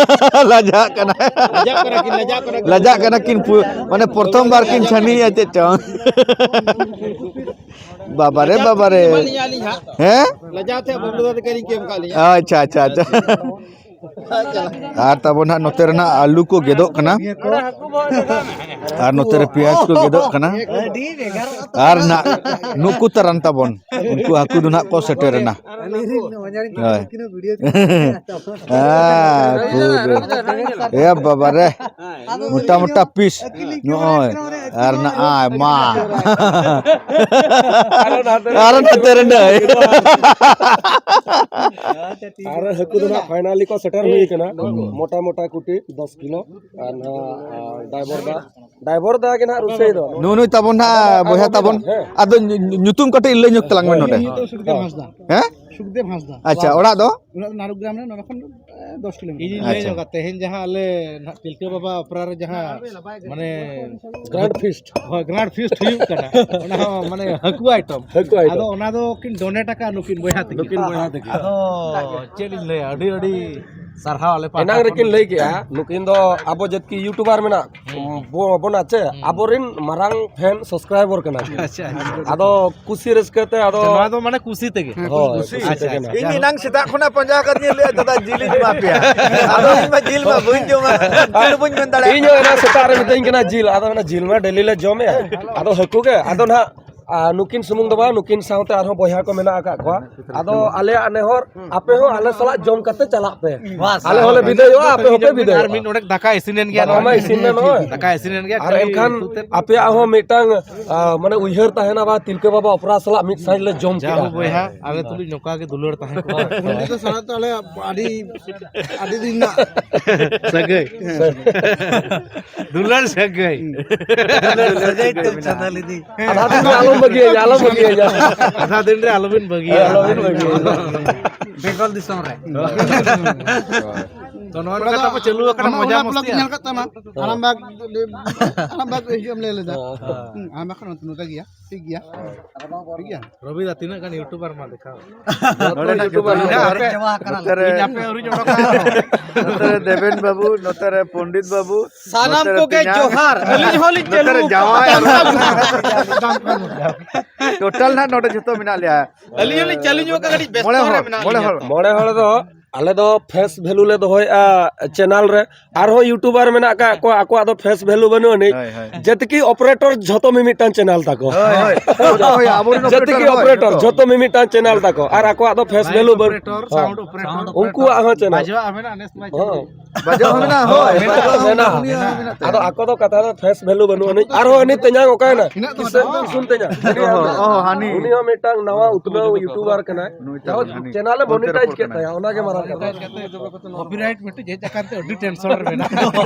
ᱞᱟᱡᱟᱜ ᱠᱟᱱᱟ᱾ ᱞᱟᱡᱟᱜ ᱠᱟᱱᱟ ᱠᱤᱱ, ᱞᱟᱡᱟᱜ ᱠᱟᱱᱟ ᱠᱤᱱ᱾ ᱞᱟᱡᱟᱜ ᱠᱟᱱᱟ ᱠᱤᱱ ᱯᱩ-, ᱢᱟᱱᱮ ᱯᱨᱚᱛᱷᱚᱢ ᱵᱟᱨ ᱠᱤᱱ ᱪᱷᱟᱹᱱᱤᱭᱮᱫᱼᱟ ᱪᱮᱫ ᱪᱚᱝ᱾ ᱵᱟᱵᱟᱨᱮ, ᱵᱟᱵᱟᱨᱮ᱾ ᱮᱢᱟᱞᱤᱧᱟ ᱟᱹᱞᱤᱧ ᱦᱟᱸᱜ᱾ ᱦᱮᱸ? ᱞᱟᱡᱟᱣ ᱛᱮ ᱵᱟᱹᱵᱞᱩ ᱫᱟᱫᱟ ᱛᱟᱹᱞᱤᱧ ᱠᱚ ᱮᱢ ᱠᱟᱜ ᱞᱤᱧᱟ᱾ ᱟᱪᱪᱷᱟ, ᱟᱪᱪᱷᱟ, ᱟᱪᱪᱷᱟ᱾ ᱟᱨ ᱛᱟᱵᱚᱱ ᱦᱟᱸᱜ ᱱᱚᱛᱮ ᱨᱮᱱᱟᱜ ᱟᱹᱞᱩ ᱠᱚ ᱜᱮᱫᱚᱜ ᱠᱟᱱᱟ᱾ ᱟᱨ ᱱᱚᱛᱮ ᱨᱮ ᱯᱮᱸᱭᱟᱡᱽ ᱠᱚ ᱜᱮᱫᱚᱜ ᱠᱟᱱᱟ᱾ ᱟᱨ ᱱᱟᱜ ᱱᱩᱠᱩ ᱛᱟᱨᱟᱱ ᱛᱟᱵᱚᱱ, ᱩᱱᱠᱩ ᱦᱟᱹᱠᱩ ᱫᱚ ᱱᱟᱜ ᱠᱚ ᱥᱮᱴᱮᱨ ᱮᱱᱟ᱾ ᱦᱳᱭ᱾ ᱦᱮᱸ, ᱯᱩᱨᱟᱹ᱾ ᱮ ᱵᱟᱵᱟ ᱨᱮ, ᱢᱚᱴᱟ ᱢᱚᱴᱟ ᱯᱤᱥ ᱱᱚᱜᱼᱚᱭ᱾ ᱟᱨ ᱱᱟᱜᱼᱟᱭ ᱢᱟ᱾ ᱟᱨ ᱱᱚᱛᱮ ᱨᱮ ᱱᱟᱹᱭ᱾ ᱟᱨ ᱦᱟᱹᱠᱩ ᱫᱚ ᱱᱟᱜ ᱯᱷᱟᱭᱱᱟᱞᱤ ᱠᱚ ᱥᱮᱴᱮᱨ ᱦᱩᱭ ᱠᱟᱱᱟ᱾ ᱦᱩᱸ᱾ ᱢᱚᱴᱟ ᱢᱚᱴᱟ ᱠᱩᱴᱤ ᱫᱚᱥ ᱠᱤᱞᱳ᱾ ᱟᱨ ᱱᱟᱜ, ᱟᱨ ᱰᱟᱭᱵᱚᱨ ᱫᱟ, ᱰᱟᱭᱵᱚᱨ ᱫᱟ ᱜᱮ ᱱᱟᱜ ᱨᱩᱥᱟᱹᱭ ᱫᱚ᱾ ᱱᱩᱜᱼᱩ ᱱᱩᱭ ᱛᱟᱵᱚᱱ ᱱᱟᱜ ᱵᱚᱭᱦᱟ ᱛᱟᱵᱚᱱ᱾ ᱦᱮᱸ᱾ ᱟᱫᱚ ᱧᱩ-, ᱧᱩᱛᱩᱢ ᱠᱟᱹᱴᱤᱡ ᱞᱟᱹᱭ ᱧᱚᱜ ᱛᱟᱞᱟᱝ ᱢᱮ ᱱᱚᱰᱮ᱾ ᱥᱩᱠᱫᱮᱵ ᱦᱟᱸᱥᱫᱟ᱾ ᱦᱮᱸ? ᱥᱩᱠᱫᱮᱵ ᱦᱟᱸᱥᱫᱟ᱾ ᱟᱪᱪᱷᱟ, ᱚᱲᱟᱜ ᱫᱚ? ᱚᱲᱟᱜ ᱫᱚ ᱱᱟᱨᱩ ᱜᱨᱟᱢ ᱨᱮ, ᱱᱚᱰᱮ ᱠᱷᱚᱱ, ᱮ, ᱫᱚᱥ ᱠᱤᱞᱳᱢᱤᱴᱟᱨ᱾ ᱤᱧᱤᱧ ᱞᱟᱹᱭ ᱟᱪᱪᱷᱟ᱾ ᱧᱚᱜᱟ, ᱛᱮᱦᱮᱧ ᱡᱟᱦᱟᱸ ᱟᱞᱮ ᱱᱟᱦᱟᱜ ᱛᱤᱞᱠᱟᱹ ᱵᱟᱵᱟ ᱚᱯᱮᱨᱟ ᱨᱮ ᱡᱟᱦᱟᱸ, ᱢᱟᱱᱮ, ᱜᱨᱟᱱᱰ ᱯᱷᱤᱥᱴ᱾ ᱦᱳᱭ, ᱜᱨᱟᱱᱰ ᱯᱷᱤᱥᱴ ᱦᱩᱭᱩᱜ ᱠᱟᱱᱟ, ᱚᱱᱟ ᱦᱚᱸ, ᱢᱟᱱᱮ, ᱦᱟᱹᱠᱩ ᱟᱭᱴᱚᱢ᱾ ᱦᱟᱹᱠᱩ ᱟᱭᱴᱚᱢ᱾ ᱟᱫᱚ ᱚᱱᱟ ᱫᱚ ᱠᱤᱱ ᱰᱚᱱᱮᱴ ᱟᱠᱟᱫᱼᱟ ᱱᱩᱠᱤᱱ ᱵᱚᱭᱦᱟ ᱛᱟᱹᱠᱤᱱ᱾ ᱱᱩᱠᱤᱱ ᱵᱚᱭᱦᱟ ᱛᱟᱹᱠᱤᱱ᱾ ᱟᱫᱚ ᱪᱮᱫ ᱞᱤᱧ ᱞᱟᱹᱭᱟ, ᱟᱹᱰᱤ, ᱟᱹᱰᱤ ᱥᱟᱨᱦᱟᱣ ᱟᱞᱮ ᱯᱟᱦᱴᱟ ᱮᱱᱟᱝ ᱠᱷᱚᱱ᱾ ᱨᱮᱠᱤᱱ ᱞᱟᱹᱭ ᱠᱮᱜᱼᱟ, ᱱᱩᱠᱤᱱ ᱫᱚ ᱟᱵᱚ ᱡᱟᱹᱛᱠᱤ ᱭᱩᱴᱩᱵᱟᱨ ᱢᱮᱱᱟᱜ ᱦᱩᱸ᱾ ᱵᱚ-, ᱵᱚᱱᱟ ᱪᱮ, ᱦᱩᱸ᱾ ᱟᱵᱚᱨᱮᱱ ᱢᱟᱨᱟᱝ ᱯᱷᱮᱱ ᱥᱟᱵᱥᱠᱨᱟᱭᱵᱟᱨ ᱠᱟᱱᱟ ᱠᱤᱱ᱾ ᱟᱪᱪᱷᱟ, ᱟᱪᱪᱷᱟ᱾ ᱟᱫᱚ ᱠᱩᱥᱤ ᱨᱟᱹᱥᱠᱟᱹ ᱛᱮ ᱟᱫᱚ ᱱᱚᱣᱟ ᱫᱚ ᱢᱟᱱᱮ ᱠᱩᱥᱤ ᱛᱮᱜᱮ᱾ ᱦᱳᱭ, ᱠᱩᱥᱤ ᱟᱪᱪᱷᱟ, ᱛᱮᱜᱮ ᱟᱪᱪᱷᱟ᱾ ᱱᱟᱜ᱾ ᱤᱧ ᱮᱱᱟᱝ ᱥᱮᱛᱟᱜ ᱠᱷᱚᱱᱟᱜ ᱯᱟᱸᱡᱟ ᱟᱠᱟᱫ ᱢᱮᱭᱟ, ᱞᱟᱹᱭᱟ, "ᱫᱟᱫᱟ, ᱡᱤᱞ ᱤᱧ ᱮᱢᱟ ᱯᱮᱭᱟ᱾" ᱟᱫᱚ ᱤᱧ ᱢᱟ ᱡᱤᱞ ᱢᱟ ᱵᱟᱹᱧ ᱡᱚᱢᱟ, ᱡᱤᱞ ᱵᱟᱹᱧ ᱢᱮᱱ ᱫᱟᱲᱮᱭᱟᱜ ᱤᱧ ᱦᱚᱸ ᱠᱟᱱᱟ᱾ ᱮᱱᱟᱝ ᱥᱮᱛᱟᱜ ᱨᱮ ᱢᱤᱛᱟᱹᱧ ᱠᱟᱱᱟ ᱡᱤᱞ, ᱟᱫᱚ ᱢᱮᱱᱟ, "ᱡᱤᱞ ᱢᱟ ᱰᱮᱞᱤ ᱞᱮ ᱡᱚᱢᱮᱜᱼᱟ, ᱟᱫᱚ ᱦᱟᱹᱠᱩ ᱜᱮ?" ᱟᱫᱚ ᱱᱟᱜ ᱟᱨ ᱱᱩᱠᱤᱱ ᱥᱩᱢᱩᱝ ᱫᱚ ᱵᱟᱝ, ᱱᱩᱠᱤᱱ ᱥᱟᱶᱛᱮ ᱟᱨᱦᱚᱸ ᱵᱚᱭᱦᱟ ᱠᱚ ᱢᱮᱱᱟᱜ ᱟᱠᱟᱫ ᱠᱚᱣᱟ᱾ ᱟᱫᱚ ᱟᱞᱮᱭᱟᱜ ᱱᱮᱦᱚᱨ, ᱟᱯᱮ ᱦᱚᱸ ᱟᱞᱮ ᱥᱟᱞᱟᱜ ᱡᱚᱢ ᱠᱟᱛᱮ ᱪᱟᱞᱟᱜ ᱯᱮ᱾ ᱵᱟᱥ᱾ ᱟᱞᱮ ᱦᱚᱸᱞᱮ ᱵᱤᱫᱟᱹᱭᱚᱜᱼᱟ, ᱟᱯᱮ ᱦᱚᱸᱯᱮ ᱟᱨ ᱵᱤᱫᱟᱹᱭᱚᱜᱼᱟ᱾ ᱢᱤᱫ ᱱᱚᱰᱮ ᱫᱟᱠᱟ ᱤᱥᱤᱱᱮᱱ ᱜᱮᱭᱟ ᱫᱟᱠᱟ ᱱᱚᱜᱼᱚᱭ᱾ ᱢᱟ ᱤᱥᱤᱱ ᱮᱱ ᱱᱚᱜᱼᱚᱭ᱾ ᱫᱟᱠᱟ ᱤᱥᱤᱱᱮᱱ ᱜᱮᱭᱟ, ᱟᱨ ᱠᱷᱟᱹᱞᱤ ᱮᱱᱠᱷᱟᱱ ᱩᱛᱩ ᱛᱮᱫ᱾ ᱟᱯᱮᱭᱟᱜ ᱦᱚᱸ ᱢᱤᱫᱴᱟᱝ, ᱟ, ᱢᱟᱱᱮ ᱩᱭᱦᱟᱹᱨ ᱛᱟᱦᱮᱱᱟ, ᱵᱟ, ᱛᱤᱞᱠᱟᱹ ᱵᱟᱵᱟ ᱚᱯᱮᱨᱟ ᱥᱟᱞᱟᱜ ᱢᱤᱫ ᱥᱟᱸᱡ ᱞᱮ ᱡᱚᱢ ᱡᱟ ᱠᱮᱜᱼᱟ᱾ ᱦᱳ ᱵᱚᱭᱦᱟ, ᱟᱞᱮ ᱛᱩᱞᱩᱡ ᱱᱚᱝᱠᱟ ᱜᱮ ᱫᱩᱞᱟᱹᱲ ᱛᱟᱦᱮᱸ ᱠᱚᱜᱼᱟ᱾ ᱩᱱᱤ ᱫᱚ ᱥᱟᱞᱟ ᱛᱚ ᱟᱞᱮ ᱟᱹᱰᱤ, ᱟᱹᱰᱤ ᱫᱤᱱ ᱨᱮᱱᱟᱜ ᱥᱟᱹᱜᱟᱹᱭ᱾ ᱫᱩᱞᱟᱹᱲ ᱥᱟᱹᱜᱟᱹᱭ᱾ ᱫᱩᱞᱟᱹᱲ ᱥᱟᱹᱜᱟᱹᱭ ᱛᱮᱢ ᱪᱟᱸᱫᱟ ᱞᱤᱫᱤ᱾ ᱟᱫᱷᱟ ᱫᱤᱱ ᱨᱮ ᱟᱞᱚᱢ ᱵᱟᱹᱜᱤᱭᱟᱹᱧᱟ, ᱟᱞᱚᱢ ᱵᱟᱹᱜᱤᱭᱟᱹᱧᱟ᱾ ᱟᱫᱷᱟ ᱫᱤᱱ ᱨᱮ ᱟᱞᱚᱵᱤᱱ ᱵᱟᱹᱜᱤᱭᱟ᱾ ᱦᱮᱸ, ᱟᱞᱚᱵᱤᱱ ᱵᱟᱹᱜᱤᱭᱟ᱾ ᱵᱮᱝᱜᱚᱞ ᱫᱤᱥᱚᱢ ᱨᱮ᱾ ᱛᱚ ᱱᱚᱣᱟ ᱞᱮᱠᱟ ᱛᱟᱵᱚ ᱪᱟᱹᱞᱩ ᱟᱠᱟᱱᱟ, ᱚᱱᱟ, ᱢᱚᱡᱟ ᱚᱱᱟ ᱢᱚᱥᱛᱤ᱾ ᱵᱞᱚᱜ ᱧᱮᱞ ᱠᱟᱜ ᱛᱟᱢᱟ᱾ ᱦᱮᱸ᱾ ᱟᱨᱟᱢᱵᱟᱜᱽ, ᱟᱨᱟᱢᱵᱟᱜᱽ ᱦᱤᱡᱩᱜ ᱮᱢ ᱞᱟᱹᱭ ᱞᱮᱫᱟ᱾ ᱦᱮᱸ᱾ ᱦᱩᱸ, ᱟᱨᱟᱢᱵᱟᱜᱽ ᱠᱷᱚᱱ ᱱᱚᱛᱮ ᱜᱮᱭᱟ᱾ ᱴᱷᱤᱠ ᱜᱮᱭᱟ᱾ ᱴᱷᱤᱠ ᱜᱮᱭᱟ᱾ ᱨᱚᱵᱤ ᱫᱟ, ᱛᱤᱱᱟᱹᱜ ᱜᱟᱱ YouTuber ᱢᱟ ᱫᱮᱠᱷᱟᱣ? ᱡᱚᱛᱚ ᱱᱚᱰᱮᱱᱟᱜ YouTuber ᱡᱚᱛᱚ ᱢᱮᱱᱟᱜᱼᱟ᱾ ᱟᱯᱮ ᱱᱚᱛᱮ ᱨᱮ, ᱤᱧ ᱟᱯᱮ ᱟᱹᱣᱨᱤᱧ ᱚᱰᱚᱠᱟ᱾ ᱱᱚᱛᱮ ᱨᱮ ᱫᱮᱵᱮᱱ ᱵᱟᱹᱵᱩ, ᱱᱚᱛᱮ ᱨᱮ ᱯᱚᱱᱰᱤᱛ ᱵᱟᱹᱵᱩ, ᱥᱟᱱᱟᱢ ᱱᱚᱛᱮ ᱨᱮ ᱠᱚᱜᱮ ᱛᱮᱧᱟᱝ, ᱡᱚᱦᱟᱨ᱾ ᱟᱹᱞᱤᱧ ᱦᱚᱸᱞᱤᱧ ᱱᱚᱛᱮ ᱨᱮ ᱪᱟᱹᱞᱩ ᱡᱟᱶᱟᱭ ᱟᱠᱟᱱᱟ᱾ ᱟᱨ ᱴᱳᱴᱟᱞ ᱱᱟᱜ ᱱᱚᱰᱮ ᱡᱚᱛᱚ ᱢᱮᱱᱟᱜ ᱞᱮᱭᱟ᱾ ᱟᱹᱞᱤᱧ ᱦᱚᱸᱞᱤᱧ ᱪᱟᱹᱞᱩ ᱧᱚᱜ ᱠᱟᱱᱟ, ᱠᱟᱹᱴᱤᱡ ᱵᱮᱥᱛᱚ ᱢᱚᱬᱮ ᱨᱮ ᱦᱚᱲ, ᱢᱮᱱᱟᱜ ᱢᱚᱬᱮ ᱞᱤᱧᱟ᱾ ᱦᱚᱲ᱾ ᱢᱚᱬᱮ ᱦᱚᱲ ᱫᱚ ᱟᱞᱮ ᱫᱚ face value ᱞᱮ ᱫᱚᱦᱚᱭᱮᱫᱼᱟ channel ᱨᱮ᱾ ᱟᱨᱦᱚᱸ YouTuber ᱢᱮᱱᱟᱜ ᱟᱠᱟᱫ ᱠᱚᱣᱟ, ᱟᱠᱚᱣᱟᱜ ᱫᱚ face value ᱵᱟᱹᱱᱩᱜ ᱟᱹᱱᱤᱡ᱾ ᱦᱳᱭ, ᱦᱳᱭ᱾ ᱡᱮᱛᱮᱠᱤ operator ᱡᱷᱚᱛᱚ ᱢᱤᱢᱤᱫᱴᱟᱝ channel ᱛᱟᱠᱚ᱾ ᱦᱳᱭ, ᱦᱳᱭ᱾ ᱡᱚᱛᱚ, ᱦᱳᱭ, ᱟᱵᱚᱨᱮᱱ ᱡᱮᱛᱮᱠᱤ operator, ᱦᱳᱭ, operator ᱡᱚᱛᱚ᱾ ᱡᱷᱚᱛᱚ ᱢᱤᱢᱤᱫᱴᱟᱝ channel ᱛᱟᱠᱚ᱾ ᱟᱨ ᱟᱠᱚᱣᱟᱜ ᱫᱚ face value ᱵᱟᱹᱱᱩᱜ᱾ Operator, sound operator᱾ ᱩᱱᱠᱩᱣᱟᱜ ᱦᱚᱸ channel᱾ ᱵᱟᱡᱣᱟᱜ ᱢᱮᱱᱟᱜᱼᱟ, ᱱᱮᱥ ᱵᱟᱡᱣᱟᱜ᱾ ᱦᱚᱸ᱾ ᱵᱟᱡᱟᱣ ᱦᱚᱸ ᱢᱮᱱᱟᱜᱼᱟ, ᱦᱳᱭ, ᱢᱮᱱᱟᱜᱼᱟ, ᱵᱟᱡᱟᱣ ᱦᱚᱸ ᱢᱮᱱᱟᱜᱼᱟ᱾ ᱩᱱᱤᱭᱟᱜ ᱦᱚᱸ ᱢᱮᱱᱟᱜ ᱛᱟᱭᱟ᱾ ᱟᱫᱚ ᱟᱠᱚ ᱫᱚ ᱠᱟᱛᱷᱟ ᱫᱚ face value ᱵᱟᱹᱱᱩᱜ ᱟᱹᱱᱤᱡ᱾ ᱟᱨᱦᱚᱸ ᱩᱱᱤ ᱛᱮᱧᱟᱝ ᱚᱠᱟᱭᱮᱱᱟ? ᱦᱮᱱᱟᱜ ᱫᱚ ᱠᱤᱥᱟᱹᱬ ᱢᱮᱱᱟᱜ ᱠᱚᱣᱟ᱾ ᱩᱥᱩᱞ ᱛᱮᱧᱟᱝ᱾ ᱩᱱᱤ ᱚ, ᱦᱚᱸ, ᱚ, ᱦᱟᱹᱱᱤ᱾ ᱩᱱᱤ ᱦᱚᱸ ᱢᱤᱫᱴᱟᱝ ᱱᱟᱣᱟ ᱩᱛᱱᱟᱹᱣ YouTuber ᱠᱟᱱᱟᱭ᱾ ᱱᱩᱭ ᱛᱟᱵᱚᱱ ᱡᱟᱦᱟᱸ ᱦᱟᱹᱱᱤ᱾ channel ᱮ ᱚᱱᱛᱮ ᱨᱮ monetize ᱯᱚᱲ ᱠᱮᱫ ᱠᱟᱱᱟᱭ᱾ ᱛᱟᱭᱟ, ᱚᱱᱟᱜᱮ ᱢᱟᱨᱟᱝ ᱠᱟᱛᱷᱟ᱾ Copyright ᱢᱤᱫᱴᱮᱡ ᱦᱮᱡ ᱟᱠᱟᱱ ᱛᱮ ᱟᱹᱰᱤ tension ᱨᱮ ᱢᱮᱱᱟᱜ ᱞᱤᱧᱟ᱾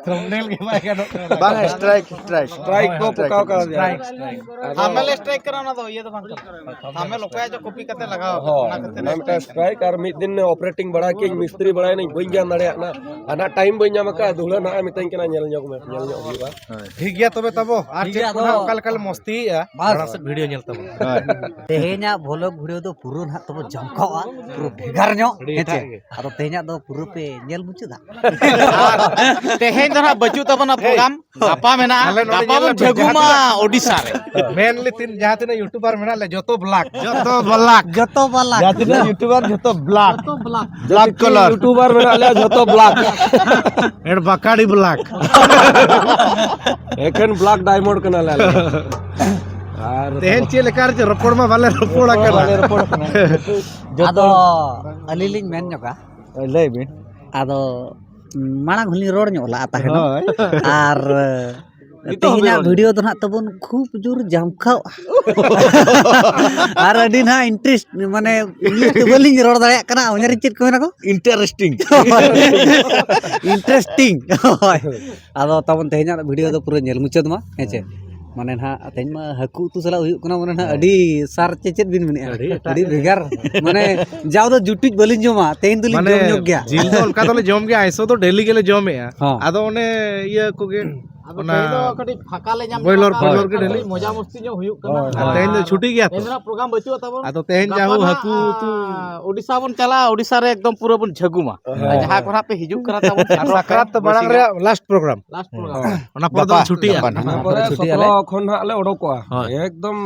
Thumbnail ᱜᱮ ᱵᱟᱭ ᱜᱟᱱᱚᱜ ᱠᱟᱱᱟ᱾ ᱵᱟᱝ, strike, strike᱾ Strike ᱠᱚ ᱯᱚᱠᱟᱣ ᱠᱟᱣᱫᱮᱭᱟ᱾ Strike, strike᱾ ᱟᱫᱚ ᱛᱷᱟᱢᱵᱱᱮᱞ strike ᱠᱟᱱᱟ, ᱚᱱᱟ ᱫᱚ ᱤᱭᱟᱹ ᱫᱚ ᱵᱟᱝ ᱠᱟᱱᱟ᱾ ᱛᱷᱟᱢᱵᱱᱮᱞ ᱚᱠᱚᱭᱟᱜ ᱪᱚ copy ᱠᱟᱛᱮ ᱞᱟᱜᱟᱣ ᱟᱠᱟᱱᱟ, ᱦᱳᱭ, ᱚᱱᱟ ᱠᱷᱟᱹᱛᱤᱨ ᱚᱱᱟ ᱢᱤᱫᱴᱟᱝ strike᱾ᱟᱨ ᱢᱤᱫ ᱫᱤᱱ operating ᱵᱟᱲᱟ ᱠᱤᱧ, ᱢᱤᱥᱛᱨᱤ ᱵᱟᱲᱟᱭᱱᱟᱹᱧ, ᱵᱟᱹᱧ ᱜᱟᱱ ᱫᱟᱲᱮᱭᱟᱜ ᱠᱟᱱᱟ᱾ ᱦᱟᱱᱟ time ᱵᱟᱹᱧ ᱧᱟᱢ ᱟᱠᱟᱫᱼᱟ, ᱫᱩᱦᱲᱟᱹ ᱱᱟᱦᱟᱜ ᱢᱤᱛᱟᱹᱧ ᱠᱟᱱᱟ, ᱧᱮᱞ ᱧᱚᱜ ᱢᱮ, ᱧᱮᱞ ᱧᱚᱜ ᱦᱩᱭᱩᱜᱼᱟ᱾ ᱦᱳᱭ᱾ ᱴᱷᱤᱠ ᱜᱮᱭᱟ ᱛᱚᱵᱮ ᱛᱟᱵᱚ, ᱟᱨ ᱴᱷᱤᱠ ᱪᱮᱫ ᱜᱮᱭᱟ, ᱠᱚ ᱱᱟᱦᱟᱜ ᱟᱫᱚ ᱚᱠᱟ ᱞᱮᱠᱟ ᱞᱮ ᱢᱚᱥᱛᱤᱭᱮᱫᱼᱟ, ᱵᱟᱥ᱾ ᱢᱟᱲᱟᱝ ᱥᱮᱫ video ᱧᱮᱞ ᱛᱟᱵᱚᱱ᱾ ᱦᱳᱭ᱾ ᱛᱮᱦᱮᱧᱟᱜ vlog video ᱫᱚ ᱯᱩᱨᱟᱹ ᱱᱟᱦᱟᱜ ᱛᱟᱵᱚ ᱡᱚᱢᱠᱟᱣᱟ, ᱯᱩᱨᱟᱹ ᱵᱷᱮᱜᱟᱨ ᱧᱚᱜ, ᱟᱹᱰᱤ ᱦᱮᱸ ᱪᱮ? ᱮᱴᱟᱜ ᱜᱮ᱾ ᱟᱫᱚ ᱛᱮᱦᱮᱧᱟᱜ ᱫᱚ ᱯᱩᱨᱟᱹ ᱯᱮ ᱧᱮᱞ ᱢᱩᱪᱟᱹᱫᱟ? ᱛᱮᱦᱮᱧ ᱫᱚ ᱱᱟᱦᱟᱜ ᱵᱟᱹᱪᱩᱜ ᱛᱟᱵᱚᱱᱟ program, ᱜᱟᱯᱟ ᱢᱮᱱᱟᱜᱼᱟ, ᱟᱞᱮ ᱱᱚᱰᱮ ᱜᱟᱯᱟ ᱧᱮᱞ ᱵᱚᱱ ᱞᱮᱯᱮ, ᱡᱷᱟᱹᱜᱩᱢᱟ ᱡᱟᱦᱟᱸ ᱛᱤᱱᱟᱹᱜ ᱳᱰᱤᱥᱟ ᱨᱮ᱾ Mainly ᱛᱤᱱ, ᱡᱟᱦᱟᱸ ᱛᱤᱱᱟᱹᱜ YouTuber ᱢᱮᱱᱟᱜ ᱞᱮ, ᱡᱚᱛᱚ block᱾ ᱡᱚᱛᱚ block᱾ ᱡᱚᱛᱚ block᱾ ᱡᱟᱦᱟᱸ ᱛᱤᱱᱟᱹᱜ YouTuber, ᱡᱚᱛᱚ block᱾ ᱡᱚᱛᱚ block᱾ Black color᱾ YouTuber ᱢᱮᱱᱟᱜ ᱞᱮᱭᱟ ᱡᱷᱚᱛᱚ ᱵᱞᱟᱠ᱾ ᱮᱰ ᱵᱟᱠᱟᱲᱤ ᱵᱞᱟᱠ᱾ ᱮᱠᱷᱮᱱ ᱵᱞᱟᱠ ᱰᱟᱭᱢᱚᱱᱰ ᱠᱟᱱᱟᱞᱮ ᱟᱞᱮ᱾ ᱟᱨ ᱛᱮᱦᱮᱧ ᱪᱮᱫ ᱞᱮᱠᱟ ᱨᱮ ᱪᱚ ᱨᱚᱯᱚᱲ ᱢᱟ ᱵᱟᱞᱮ ᱨᱚᱯᱚᱲ ᱟᱠᱟᱱᱟ᱾ ᱵᱟᱞᱮ ᱨᱚᱯᱚᱲ ᱟᱠᱟᱱᱟ᱾ ᱟᱫᱚ ᱟᱹᱞᱤᱧ ᱞᱤᱧ ᱢᱮᱱ ᱧᱚᱜᱟ᱾ ᱞᱟᱹᱭ ᱵᱤᱱ᱾ ᱟᱫᱚ ᱢᱟᱲᱟᱝ ᱦᱚᱸᱞᱤᱧ ᱨᱚᱲ ᱧᱚᱜ ᱞᱟᱜᱼᱟ ᱛᱟᱦᱮᱱᱚᱜ᱾ ᱦᱳᱭ᱾ ᱟᱨ ᱱᱤᱛᱚᱜ ᱦᱚᱸᱵᱤᱱ ᱛᱮᱦᱮᱧᱟᱜ ᱨᱚᱲ ᱵᱷᱤᱰᱤᱭᱳ ᱫᱚ ᱱᱟᱦᱟᱜ ᱛᱟᱵᱚᱱ ᱠᱷᱩᱵ ᱡᱳᱨ ᱡᱟᱢᱠᱟᱣ᱾ ᱟᱨ ᱟᱹᱰᱤ ᱱᱟᱦᱟᱜ ᱤᱱᱴᱟᱨᱮᱥᱴ, ᱢᱟᱱᱮ ᱤᱝᱞᱤᱥ ᱛᱮ ᱵᱟᱹᱞᱤᱧ ᱨᱚᱲ ᱫᱟᱲᱮᱭᱟᱜ ᱠᱟᱱᱟ, ᱚᱱᱟ ᱨᱮ ᱪᱮᱫ ᱠᱚ ᱢᱮᱱᱟ ᱠᱚ? ᱤᱱᱴᱟᱨᱮᱥᱴᱤᱝ᱾ ᱤᱱᱴᱟᱨᱮᱥᱴᱤᱝ᱾ ᱦᱳᱭ᱾ ᱟᱫᱚ ᱛᱟᱵᱚᱱ ᱛᱮᱦᱮᱧᱟᱜ ᱵᱷᱤᱰᱤᱭᱳ ᱫᱚ ᱯᱩᱨᱟᱹ ᱧᱮᱞ ᱢᱩᱪᱟᱹᱫ ᱢᱟ, ᱦᱮᱸ ᱪᱮ? ᱢᱟᱱᱮ ᱱᱟᱦᱟᱜ ᱛᱮᱦᱮᱧ ᱢᱟ ᱦᱟᱹᱠᱩ ᱩᱛᱩ ᱥᱟᱞᱟᱜ ᱦᱩᱭᱩᱜ ᱠᱟᱱᱟ, ᱢᱟᱱᱮ ᱱᱟᱦᱟᱜ ᱦᱮᱸ᱾ ᱟᱹᱰᱤ ᱥᱟᱨ ᱪᱮ ᱪᱮᱫ ᱵᱤᱱ ᱢᱮᱱᱮᱫᱼᱟ? ᱟᱹᱰᱤ ᱮᱴᱟᱜ᱾ ᱟᱹᱰᱤ ᱵᱷᱮᱜᱟᱨ᱾ ᱢᱟᱱᱮ ᱡᱟᱣ ᱫᱚ ᱡᱩᱴᱩᱡ ᱵᱟᱹᱞᱤᱧ ᱡᱚᱢᱟ, ᱛᱮᱦᱮᱧ ᱫᱚᱞᱤᱧ ᱢᱟᱱᱮ ᱡᱚᱢ ᱧᱚᱜ ᱜᱮᱭᱟ᱾ ᱡᱤᱞ ᱫᱚ ᱚᱱᱠᱟ ᱫᱚᱞᱮ ᱡᱚᱢ ᱜᱮᱭᱟ, ᱟᱭᱥᱚ ᱫᱚ ᱰᱮᱞᱤ ᱜᱮᱞᱮ ᱡᱚᱢᱮᱜᱼᱟ᱾ ᱦᱚᱸ᱾ ᱟᱫᱚ ᱚᱱᱮ ᱤᱭᱟᱹ ᱠᱚᱜᱮ, ᱟᱫᱚ ᱚᱱᱟ ᱛᱮᱦᱮᱧ ᱫᱚ ᱠᱟᱹᱴᱤᱡ ᱯᱷᱟᱸᱠᱟ ᱞᱮ ᱧᱟᱢ ᱵᱚᱭᱞᱚᱨ ᱠᱮᱫᱟ, ᱯᱷᱚᱭᱞᱚᱨ ᱜᱮ ᱠᱟᱹᱴᱤᱡ ᱰᱮᱞᱤ᱾ ᱢᱚᱡᱟ ᱢᱚᱥᱛᱤ ᱧᱚᱜ ᱦᱩᱭᱩᱜ ᱠᱟᱱᱟ᱾ ᱦᱳᱭ, ᱟᱨ ᱦᱳᱭ᱾ ᱛᱮᱦᱮᱧ ᱫᱚ ᱟᱨ ᱪᱷᱩᱴᱤ ᱜᱮᱭᱟ ᱛᱚ᱾ ᱛᱮᱦᱮᱧ ᱫᱚ ᱯᱨᱳᱜᱨᱟᱢ ᱵᱟᱹᱪᱩᱜᱼᱟ ᱛᱟᱵᱚᱱ᱾ ᱟᱫᱚ ᱛᱮᱦᱮᱧ ᱜᱟᱯᱟ ᱡᱟ ᱦᱳ ᱱᱟᱜ, ᱦᱟᱹᱠᱩ ᱩᱛᱩ᱾ ᱟ, ᱳᱰᱤᱥᱟ ᱵᱚᱱ ᱪᱟᱞᱟᱜᱼᱟ, ᱳᱰᱤᱥᱟ ᱨᱮ ᱮᱠᱫᱚᱢ ᱯᱩᱨᱟᱹ ᱵᱚᱱ ᱡᱷᱟᱹᱜᱩᱢᱟ᱾ ᱦᱳᱭ᱾ ᱟᱨ ᱡᱟᱦᱟᱸ ᱠᱚ ᱱᱟᱜ ᱯᱮ ᱦᱤᱡᱩᱜ ᱠᱟᱱᱟ ᱛᱟᱵᱚᱱ ᱟᱨ ᱥᱟᱠᱨᱟᱛ ᱫᱚ ᱢᱟᱲᱟᱝ ᱨᱮᱭᱟᱜ ᱞᱟᱥᱴ ᱯᱨᱳᱜᱨᱟᱢ᱾ Last programme. ᱚᱱᱟ ᱯᱚᱨᱮ ᱫᱚ ᱜᱟᱯᱟ, ᱪᱷᱩᱴᱤᱜᱼᱟ᱾ ᱜᱟᱯᱟ ᱱᱟᱦᱟᱜ᱾ ᱚᱱᱟ ᱯᱚᱨᱮ ᱪᱷᱩᱴᱤᱜ ᱟᱞᱮ᱾ ᱥᱚᱛᱨᱚ ᱠᱷᱚᱱ ᱦᱟᱸᱜ ᱞᱮ ᱚᱰᱚᱠᱚᱜᱼᱟ᱾ ᱦᱳᱭ᱾ ᱮᱠᱫᱚᱢ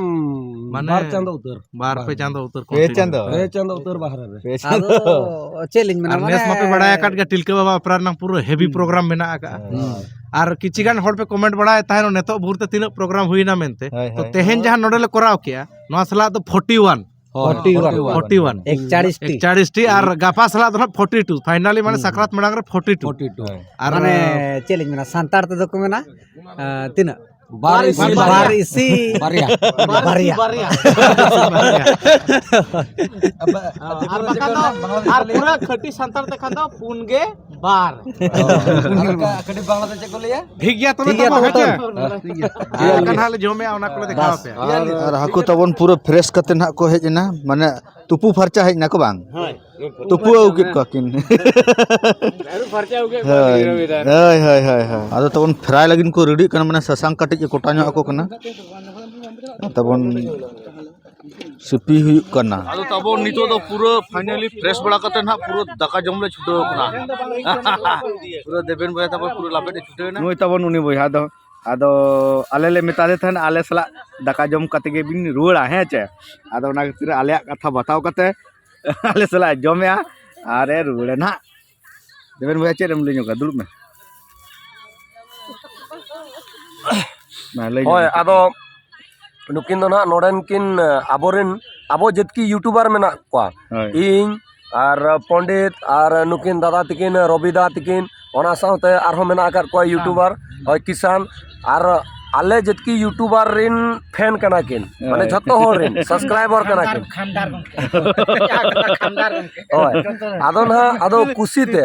ᱢᱟᱱᱮ ᱵᱟᱨ ᱪᱟᱸᱫᱚ ᱩᱛᱟᱹᱨ᱾ ᱵᱟᱨ ᱯᱮ ᱵᱟᱦᱨᱮ᱾ ᱪᱟᱸᱫᱚ ᱩᱛᱟᱹᱨ ᱯᱮ ᱠᱚᱱᱴᱤᱱᱤᱭᱩ᱾ ᱪᱟᱸᱫᱚ᱾ ᱯᱮ ᱪᱟᱸᱫᱚ ᱩᱛᱟᱹᱨ ᱵᱟᱦᱨᱮ ᱨᱮ᱾ ᱯᱮ ᱟᱫᱚ ᱪᱟᱸᱫᱚ᱾ ᱪᱮᱫ ᱞᱤᱧ ᱢᱮᱱᱟ, ᱟᱨ ᱱᱮᱥ ᱢᱟᱱᱮ ᱢᱟᱯᱮ ᱵᱟᱲᱟᱭ ᱟᱠᱟᱫ ᱜᱮᱭᱟ, ᱴᱤᱞᱠᱟᱹ ᱵᱟᱵᱟ ᱚᱯᱮᱨᱟ ᱨᱮᱱᱟᱝ ᱯᱩᱨᱟᱹ ᱦᱮᱵᱤ ᱦᱩᱸ᱾ ᱯᱨᱳᱜᱨᱟᱢ ᱢᱮᱱᱟᱜ ᱟᱠᱟᱫᱼᱟ᱾ ᱦᱩᱸ᱾ ᱟᱨ ᱠᱤᱪᱷᱤ ᱜᱟᱱ ᱦᱚᱲ ᱯᱮ ᱠᱚᱢᱮᱱᱴ ᱵᱟᱲᱟᱭᱮᱫ ᱛᱟᱦᱮᱱ, ᱱᱤᱛᱚᱜ ᱵᱷᱳᱨ ᱛᱮ ᱛᱤᱱᱟᱹᱜ ᱯᱨᱳᱜᱨᱟᱢ ᱦᱩᱭᱱᱟ ᱢᱮᱱᱛᱮ᱾ ᱦᱳᱭ, ᱛᱚ, ᱦᱳᱭ᱾ ᱛᱮᱦᱮᱧ ᱡᱟᱦᱟᱸ ᱱᱚᱰᱮ ᱞᱮ ᱠᱚᱨᱟᱣ ᱠᱮᱜᱼᱟ, ᱱᱚᱣᱟ ᱥᱟᱞᱟᱜ ᱫᱚ ᱯᱷᱳᱨᱴᱤ ᱳᱣᱟᱱ᱾ ᱦᱳᱭ, ᱯᱷᱳᱨᱴᱤ ᱳᱣᱟᱱ᱾ Forty one. ᱮᱠᱪᱟᱲᱤᱥ ᱴᱤ᱾ ᱮᱠᱪᱟᱲᱤᱥ ᱴᱤ ᱟᱨ ᱜᱟᱯᱟ ᱥᱟᱞᱟᱜ ᱫᱚ ᱱᱟᱦᱟᱜ ᱯᱷᱳᱨᱴᱤ ᱴᱩ᱾ ᱯᱷᱟᱭᱱᱟᱞᱤ ᱢᱟᱱᱮ ᱦᱩᱸ᱾ ᱥᱟᱠᱨᱟᱛ ᱢᱟᱲᱟᱝ ᱨᱮ ᱯᱷᱳᱨᱴᱤ ᱴᱩ᱾ ᱦᱳᱭ᱾ ᱟᱨ ᱢᱟᱱᱮ ᱪᱮᱫ ᱞᱤᱧ ᱢᱮᱱᱟ, ᱥᱟᱱᱛᱟᱲ ᱛᱮᱫᱚ ᱠᱚ ᱢᱮᱱᱟ, ᱟᱸ, ᱛᱤᱱᱟᱹᱜ? ᱵᱟᱨ ᱤᱥᱤ ᱵᱟᱨᱭᱟ᱾ ᱵᱟᱨ ᱤᱥᱤ ᱵᱟᱨᱭᱟ᱾ ᱵᱟᱨᱭᱟ᱾ ᱟᱵᱟ-, ᱟᱨ ᱵᱟᱠᱷᱟᱱ ᱫᱚ, ᱟᱨ ᱯᱩᱨᱟᱹ ᱠᱷᱟᱹᱴᱤ ᱥᱟᱱᱛᱟᱲ ᱛᱮᱠᱷᱟᱱ ᱫᱚ ᱯᱩᱱ ᱜᱮ ᱵᱟᱨ᱾ ᱟᱨ ᱠᱟᱹᱴᱤᱡ ᱵᱟᱝᱞᱟ ᱛᱮ ᱪᱮᱫ ᱠᱚ ᱞᱟᱹᱭᱟ? ᱴᱷᱤᱠ ᱜᱮᱭᱟ ᱛᱚᱵᱮ, ᱴᱷᱤᱠ ᱜᱮᱭᱟ ᱛᱚᱵᱮ, ᱦᱮᱸ ᱛᱚᱵᱮ᱾ ᱪᱮ? ᱦᱮᱸ, ᱴᱷᱤᱠ ᱜᱮᱭᱟ᱾ ᱪᱮᱫ ᱞᱮᱠᱟ ᱱᱟᱦᱟᱜ ᱞᱮ ᱡᱚᱢᱮᱜᱼᱟ, ᱚᱱᱟ ᱠᱚᱞᱮ ᱫᱮᱠᱷᱟᱣ ᱵᱟᱥ᱾ ᱟᱯᱮᱭᱟ᱾ ᱟᱨ, ᱟᱨ ᱦᱟᱹᱠᱩ ᱛᱟᱵᱚᱱ ᱯᱩᱨᱟᱹ ᱯᱷᱨᱮᱥ ᱠᱟᱛᱮ ᱱᱟᱦᱟᱜ ᱠᱚ ᱦᱮᱡ ᱮᱱᱟ, ᱢᱟᱱᱮ ᱛᱩᱯᱩ ᱯᱷᱟᱨᱪᱟ ᱦᱮᱡ ᱱᱟᱠᱚ ᱵᱟᱝ? ᱦᱳᱭ, ᱛᱩᱯᱩ ᱛᱩᱯᱩ ᱟᱹᱜᱩ ᱠᱮᱫ ᱯᱷᱟᱨᱪᱟ᱾ ᱠᱚᱣᱟ ᱠᱤᱱ᱾ ᱟᱹᱨᱩᱵ ᱯᱷᱟᱨᱪᱟ ᱟᱹᱜᱩ ᱠᱮᱫ ᱠᱚᱣᱟ ᱦᱳᱭ᱾ ᱠᱤᱱ ᱨᱚᱵᱤᱫᱟ᱾ ᱦᱳᱭ, ᱦᱳᱭ, ᱦᱳᱭ, ᱦᱳᱭ᱾ ᱟᱫᱚ ᱛᱟᱵᱚᱱ ᱯᱷᱨᱟᱭ ᱞᱟᱹᱜᱤᱫ ᱠᱚ ᱨᱮᱰᱤᱜ ᱠᱟᱱᱟ, ᱢᱟᱱᱮ ᱥᱟᱥᱟᱝ ᱠᱟᱹᱴᱤᱡ ᱠᱚ ᱠᱚᱴᱟ ᱧᱚᱜ ᱟᱠᱚ ᱠᱟᱱᱟ᱾ ᱛᱟᱵᱚᱱ ᱥᱤᱯᱤ ᱦᱩᱭᱩᱜ ᱠᱟᱱᱟ᱾ ᱟᱫᱚ ᱛᱟᱵᱚᱱ ᱱᱤᱛᱚᱜ ᱫᱚ ᱯᱩᱨᱟᱹ ᱯᱷᱟᱭᱱᱟᱞᱤ ᱯᱷᱨᱮᱥ ᱵᱟᱲᱟ ᱠᱟᱛᱮ ᱱᱟᱦᱟᱜ ᱯᱩᱨᱟᱹ ᱫᱟᱠᱟ ᱡᱚᱢ ᱞᱮ ᱪᱷᱩᱴᱟᱹᱣ ᱠᱟᱱᱟ᱾ ᱯᱩᱨᱟᱹ ᱫᱮᱵᱮᱱ ᱵᱚᱭᱦᱟ ᱛᱟᱵᱚᱱ ᱯᱩᱨᱟᱹ ᱞᱟᱯᱮᱫ ᱮ ᱪᱷᱩᱴᱟᱹᱣ ᱮᱱᱟ᱾ ᱱᱩᱭ ᱛᱟᱵᱚᱱ ᱩᱱᱤ ᱵᱚᱭᱦᱟ ᱫᱚ᱾ ᱟᱫᱚ ᱟᱞᱮ ᱞᱮ ᱢᱮᱛᱟ ᱫᱮ ᱛᱟᱦᱮᱱ, ᱟᱞᱮ ᱥᱟᱞᱟᱜ ᱫᱟᱠᱟ ᱡᱚᱢ ᱠᱟᱛᱮ ᱜᱮ ᱵᱤᱱ ᱨᱩᱣᱟᱹᱲᱟ, ᱦᱮᱸ ᱪᱮ? ᱟᱫᱚ ᱚᱱᱟ ᱠᱷᱟᱹᱛᱤᱨ ᱟᱞᱮᱭᱟᱜ ᱠᱟᱛᱷᱟ ᱵᱟᱛᱟᱣ ᱠᱟᱛᱮ ᱟᱞᱮ ᱥᱟᱞᱟᱜ ᱡᱚᱢᱮᱜᱼᱟ ᱟᱨ ᱮ ᱨᱩᱣᱟᱹᱲᱟ ᱱᱟᱦᱟᱜ᱾ ᱨᱮᱵᱮᱱ ᱵᱚᱭᱦᱟ, ᱪᱮᱫ ᱮᱢ ᱞᱟᱹᱭ ᱧᱚᱜᱟ? ᱫᱩᱲᱩᱵ ᱢᱮ᱾ ᱢᱟ, ᱞᱟᱹᱭ ᱦᱳᱭ, ᱧᱚᱜ ᱢᱮ᱾ ᱟᱫᱚ ᱱᱩᱠᱤᱱ ᱫᱚ ᱱᱟᱦᱟᱜ ᱱᱚᱰᱮᱱ ᱠᱤᱱ, ᱟᱵᱚᱨᱮᱱ, ᱟᱵᱚ ᱡᱟᱹᱛᱠᱤ YouTuber ᱢᱮᱱᱟᱜ ᱠᱚᱣᱟ᱾ ᱦᱳᱭ᱾ ᱤᱧ ᱟᱨ ᱯᱚᱱᱰᱤᱛ ᱟᱨ ᱱᱩᱠᱤᱱ ᱫᱟᱫᱟ ᱛᱤᱠᱤᱱ, ᱨᱚᱵᱤ ᱫᱟ ᱛᱤᱠᱤᱱ, ᱚᱱᱟ ᱥᱟᱶᱛᱮ ᱟᱨᱦᱚᱸ ᱢᱮᱱᱟᱜ ᱟᱠᱟᱫ ᱠᱚᱣᱟ YouTuber, ᱦᱳᱭ, ᱠᱤᱥᱟᱱ᱾ ᱟᱨ ᱟᱞᱮ ᱡᱟᱹᱛᱠᱤ YouTuber ᱨᱮᱱ fan ᱠᱟᱱᱟ ᱠᱤᱱ, ᱢᱟᱱᱮ ᱦᱳᱭ᱾ ᱡᱷᱚᱛᱚ ᱦᱚᱲ ᱨᱮᱱ subscriber ᱠᱟᱱᱟ ᱠᱤᱱ᱾ ᱠᱷᱟᱱᱫᱟᱨ ᱜᱚᱢᱠᱮ᱾ ᱠᱷᱟᱱᱫᱟᱨ ᱜᱚᱢᱠᱮ᱾ ᱦᱳᱭ, ᱟᱫᱚ ᱱᱟᱦᱟᱜ, ᱟᱫᱚ ᱠᱩᱥᱤᱛᱮ,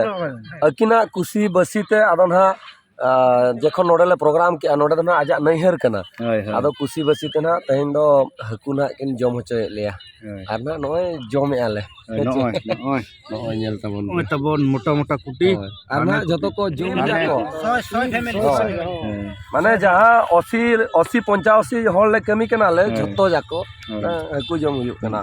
ᱟᱹᱠᱤᱱᱟᱜ ᱠᱩᱥᱤ ᱵᱟᱹᱥᱤᱛᱮ, ᱟᱫᱚ ᱱᱟᱦᱟᱜ, ᱟᱨ ᱡᱚᱠᱷᱚᱱ ᱱᱚᱰᱮ ᱞᱮ program ᱠᱮᱜᱼᱟ, ᱱᱚᱰᱮ ᱫᱚ ᱱᱟᱦᱟᱜ ᱟᱡᱟᱜ ᱱᱟᱹᱭᱦᱟᱹᱨ ᱠᱟᱱᱟ᱾ ᱦᱳᱭ, ᱦᱳᱭ᱾ ᱟᱫᱚ ᱠᱩᱥᱤ ᱵᱟᱹᱥᱤ ᱛᱮ ᱱᱟᱦᱟᱜ ᱛᱮᱦᱮᱧ ᱫᱚ ᱦᱟᱹᱠᱩ ᱱᱟᱦᱟᱜ ᱠᱤᱱ ᱡᱚᱢ ᱦᱚᱪᱚᱭᱮᱫ ᱞᱮᱭᱟ᱾ ᱦᱳᱭ᱾ ᱟᱨ ᱱᱟᱦᱟᱜ ᱱᱚᱜᱼᱚᱭ ᱡᱚᱢᱮᱫᱼᱟ ᱞᱮ᱾ ᱦᱳᱭ, ᱱᱚᱜᱼᱚᱭ, ᱱᱚᱜᱼᱚᱭ᱾ ᱱᱚᱜᱼᱚᱭ ᱧᱮᱞ ᱛᱟᱵᱚᱱ ᱱᱚᱜᱼᱚᱭ ᱯᱮ᱾ ᱛᱟᱵᱚᱱ ᱢᱚᱴᱟ ᱢᱚᱴᱟ ᱠᱩᱴᱤ᱾ ᱦᱳᱭ᱾ ᱟᱨ ᱟᱨ ᱱᱟᱦᱟᱜ ᱱᱩᱠᱩ ᱡᱚᱛᱚ ᱠᱚ ᱡᱚᱢ ᱟᱞᱮ ᱜᱮᱭᱟ ᱠᱚ᱾ ᱥᱚᱭ, ᱥᱚᱭ family᱾ ᱦᱳᱭ᱾ ᱦᱮᱸ᱾ ᱢᱟᱱᱮ ᱡᱟᱦᱟᱸ ᱟᱥᱤ, ᱟᱥᱤ ᱯᱚᱧᱪᱟᱥᱤ ᱦᱚᱲ ᱞᱮ ᱠᱟᱹᱢᱤ ᱠᱟᱱᱟ ᱞᱮ, ᱦᱳᱭ᱾ ᱡᱷᱚᱛᱚ ᱡᱟᱠᱚ᱾ ᱦᱳᱭ᱾ ᱦᱮᱸ, ᱦᱟᱹᱠᱩ ᱡᱚᱢ ᱦᱩᱭᱩᱜ ᱠᱟᱱᱟ᱾